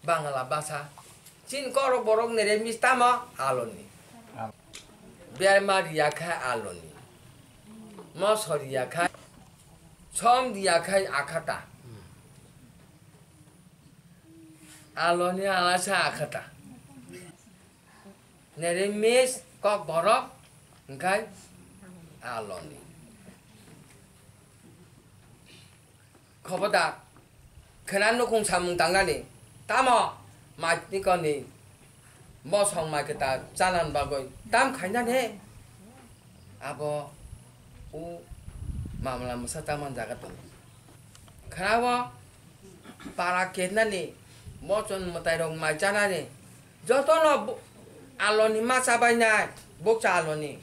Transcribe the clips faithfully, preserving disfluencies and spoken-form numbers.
Bangla basa. Chini korok borok ni remix tamo aloni. Berma riya khai aloni. Moso riya khai. Som riya khai akhata. Aloni alasa akhata. Nere mis kok borok hingkai aloni. Khoboda khena nukung samung tangnani tamo maitni koni bosong mai keta chanan bagoi tam khainani abo u mamla mwsa tamani jaga tongo. Khwnao para ketnani mochon mwtairok mai chanani jotono bu-, aloni ma chabainai, bukcha aloni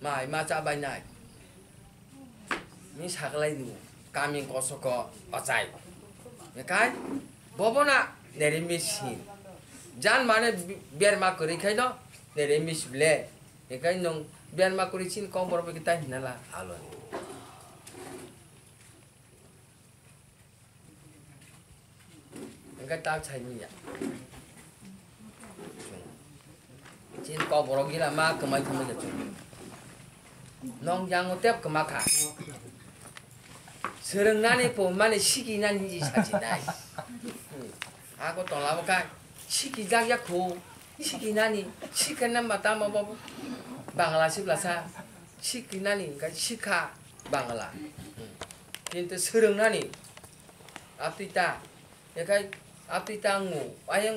mai ma chabainai. Ni saklai du kami kosoko ochai. Ekai bobona nere misin. Jan mane bi-, berma kwrwi khaino nere mis ble. Ekai nung berma kwrwi chin kok borok bai kitai hinala aloni. Hingke tak sai manya. Chini kok borok gila ma kwmai kwmai khe chwng. Nong yango tep kwma kha. Swrwng nani po mani siki nani hinji sachi nai. Ako tola bo kai siki jak yak kho. Siki nani siki namba tamo bo Bangla sibla sa. Siki nani hingke sikha Bangla. Kintu swrwng nani. Apita, ekai apita angu, ayang